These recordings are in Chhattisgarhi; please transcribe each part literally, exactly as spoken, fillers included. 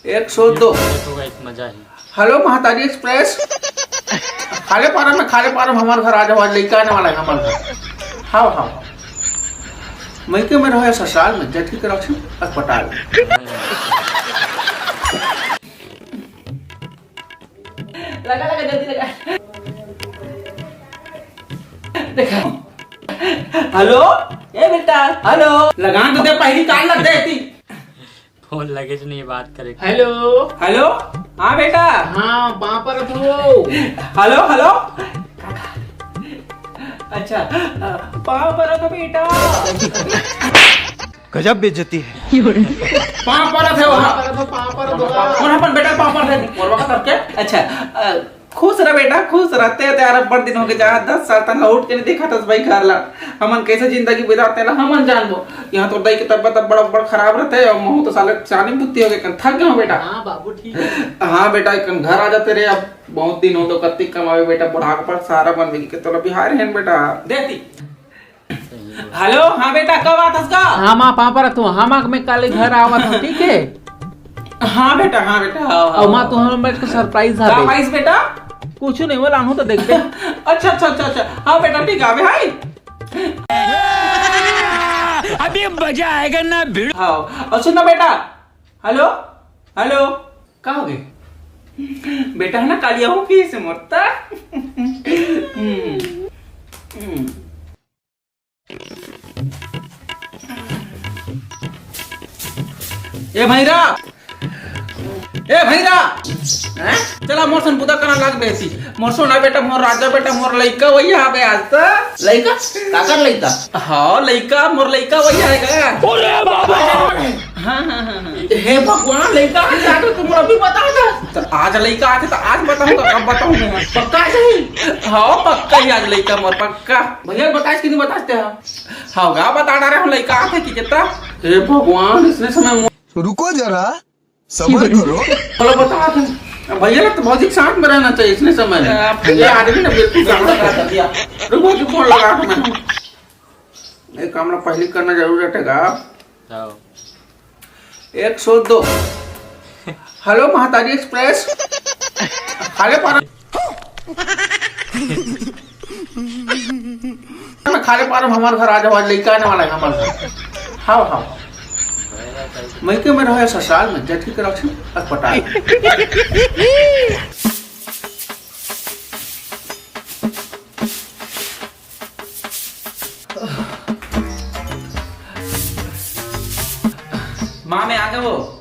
एक सौ दो। ये तो guys मजा ही। हेलो, महतारी एक्सप्रेस। खाले पारा में, खाले पारा में हमारे घर आ जाओ, आज लइका आने वाला है हमारे घर। हाव, हाव। मइके में रहो या ससुराल में, जटकी के रक्षण अस्पताल में। लगा, लगा, जल्दी लगा। देखा। हेलो, ए बेटा, हेलो। लगान तो दे, पहली कान लग दे थी। फोन लगे से नहीं बात करे। हेलो। हेलो। हाँ बेटा। हाँ, पाँव परत हूँ। Hello, hello. अच्छा, पाँव परत हूँ बेटा। गजब बेइज्जती है। पाँव परत है वहाँ। पाँव परत हूँ, पाँव परत हूँ। कौन अपन बेटा पाँव परत है? मोरवा का करके? अच्छा, अ, खुश रह बेटा, खुश रह। ते तो यार, बड़ दिन हो गए, जहाँ दस साल तक लौट के नहीं देखा था भाई घर ला। हमन कैसे जिंदगी बिताते ला, हमन जानबो। यहाँ तो दाई के तबियत अब बड़ा, बड़ा खराब रहते है, और महू तो साले चानी बुद्धि हो गए, थक गए हो बेटा। हाँ बाबू, ठीक है। हाँ बेटा, एक घर आ जाते रे, अब बहुत दिन हो तो कत्ती कमावे बेटा, बुढ़ापा पर सारा बन के तोला बिहार है बेटा। देती। हेलो, हाँ बेटा, कब आथस का? हाँ माँ, पाँव परत हूँ। हाँ माँ, मैं कल घर आवत हूँ, ठीक है? हाँ बेटा, हाँ बेटा, हाँ, हाँ। और माँ, तू हमन बैठ के सरप्राइज का था दे। सरप्राइज बेटा? कुछ नहीं, वो लानू तो देखते हैं। अच्छा, अच्छा, अच्छा, अच्छा। हाँ बेटा, ठीक है, अबे हाय। अभी मजा आएगा ना भिड़ू। हाँ, और सुन ना बेटा, हेलो, हेलो, का हो गए? बेटा है ना, कालिया हो गई से मरता। हम्म, हम्म। ए भैरा, ए भैरा, हैं? चला मोर सन बुदा करन लाग बेसी। मोर सोना बेटा, मोर राजा बेटा, मोर लइका वही आवे आज त। लइका? काकर लइका? हाँ, लइका, मोर लइका वही आएगा। अरे बाबा! हाँ, हाँ, हाँ, हाँ। हे भगवान, लइका आज आथे, तुम अभी बता दो। तो आज लइका आथे तो आज बताऊंगा, कब बताऊंगा? पक्का सही? हाँ, पक्का ही आज लइका मोर, पक्का। भैया बताइस कि नहीं बताइस ते? हाँ, गा बता डारे हो लइका आथे कि कितना? हे भगवान, इसने समय मो- रुको जरा, सबर करो। चलो बता दे। भैया तो भौजी के साथ में रहना चाहिए इसने समय में। आप ये आदमी ना बिल्कुल काम खराब कर दिया। रुको, भौजी फोन लगा के मैं। ये काम ना पहले करना जरूर रहेगा। हाँ। एक सौ दो। हेलो, महतारी एक्सप्रेस। खाले पारा में, खाले पारा में हमारे घर आ जाओ, आज लइका आने वाला है हमारे घर। हाँ, हाँ। मइके में रहो या ससुराल में, जटकी के रक्षण अस्पताल। माँ, मैं आ गया वो।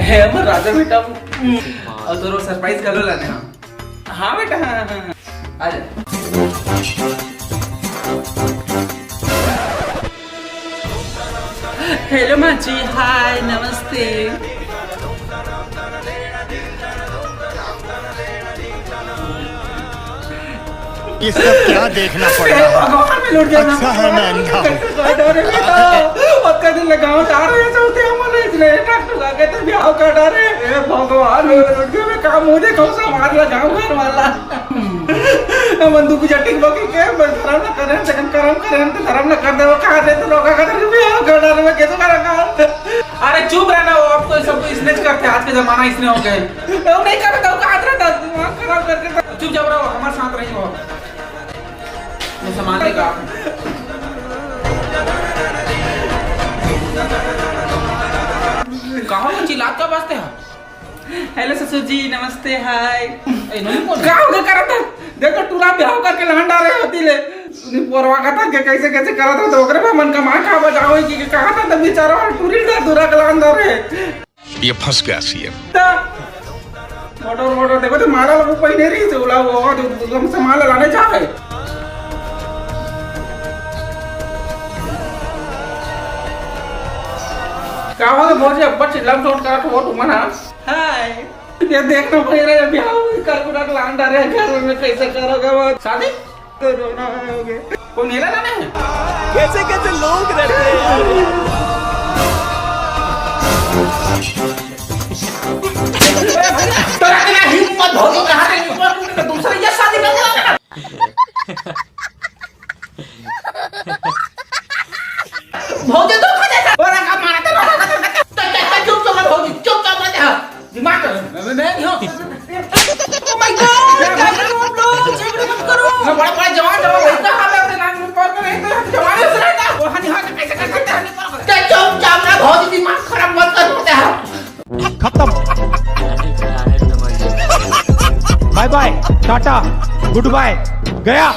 हे हमर राजा बेटा, और तोरो सरप्राइज कर लो लाने। हाँ, हाँ बेटा, हाँ, हाँ, हाँ। आ जा। हेलो माँ जी, हाय, नमस्ते। ये सब क्या देखना पड़ रहा है? भगवान में लुट गया। अच्छा है मैं अंधा हूँ। कैसे गांव डाल रहे हैं, बेटा? और कभी लगाओ डाल रहे हैं, चलते हम लोग इसलिए डॉक्टर लगे तो ब्याह कर डाले। हे भगवान, मैं लुट गया, मैं काम मुझे कौन सा मार लगाऊं घर वाला? मन दुख जटिक बकी के, मैं धर्म ना करें, लेकिन कर्म करें, तो धर्म ना कर दे, वो कहा दे, तो लोग का ब्याह कर डाले, मैं कैसे करूंगा? अरे चुप रहना, वो अब तो सब इसने करते, आज के जमाना इसने हो गए। तो नहीं करता, वो कहा था, दिमाग खराब करके तो चुपचाप रहो, हमारे साथ रहिए। मैं सामान लेगा। कहाँ वो चिल्लात का बजते हैं? हेलो ससुर जी, नमस्ते, हाय। ए, नहीं बोल। का हो गया करत? देखो, टूरा ब्याह करके लहन डाले होती ले। उन्हीं पोरवा का था कि कैसे, कैसे करत रहे, तो ओकरे पे मन का मार खा बजाओ कि, कि कहा था तब बेचारा टूरी का दूरा का लहन डाले। ये फंस गया सीएम। मोटर, मोटर, देखो तो माला लोग पहने रही से उला वो, जो तुम सामान लाने जाए। का हो गया भौजी, अब्बा चिल्ला चोट करत हो तुम ना? हाय। ये देखना पड़ रहा है, अभी आओ, कल पूरा प्लान डाल रहे हैं, घर में कैसे करोगे वो? शादी? कोरोना हो गया। कोई मेला ना है? कैसे कैसे लोग रहते हैं यार। तोरा इतना हिम्मत हो तो कहाँ से निकला, तू तो दूसरे के शादी कर लिया। भौजी तो खा जाता। तोरा का मारा, तोरा का मारा। तो, तो, तो, चुप, चुप, बाय, टाटा, गुड बाय, गया।